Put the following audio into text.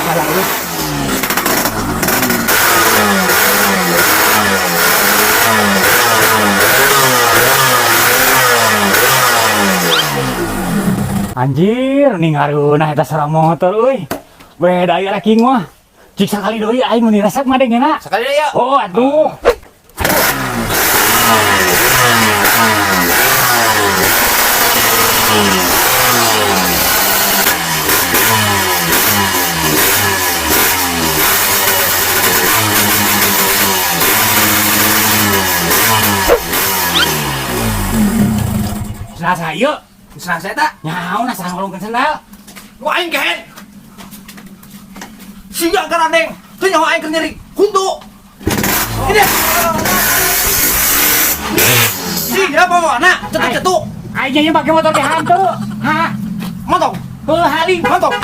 Salah euy. Anjir, nih ngareunah eta suara motor euy. Beda ieu ranking mah. Cik sakali deui aing mun resep ngadengena. Sekali deh ya. Oh, atuh. Sendal saya, Senang saya tak? nyaho nah sarang ngolongkeun sendal. Wah aing kehen. Siga garandeng. Teu nyaho aing keur nyeri huntu. Ini. Siga bawa na cetuk-cetuk. Aing nya pake motor teh hantu. Hah? Motong, Heuh haling. motong.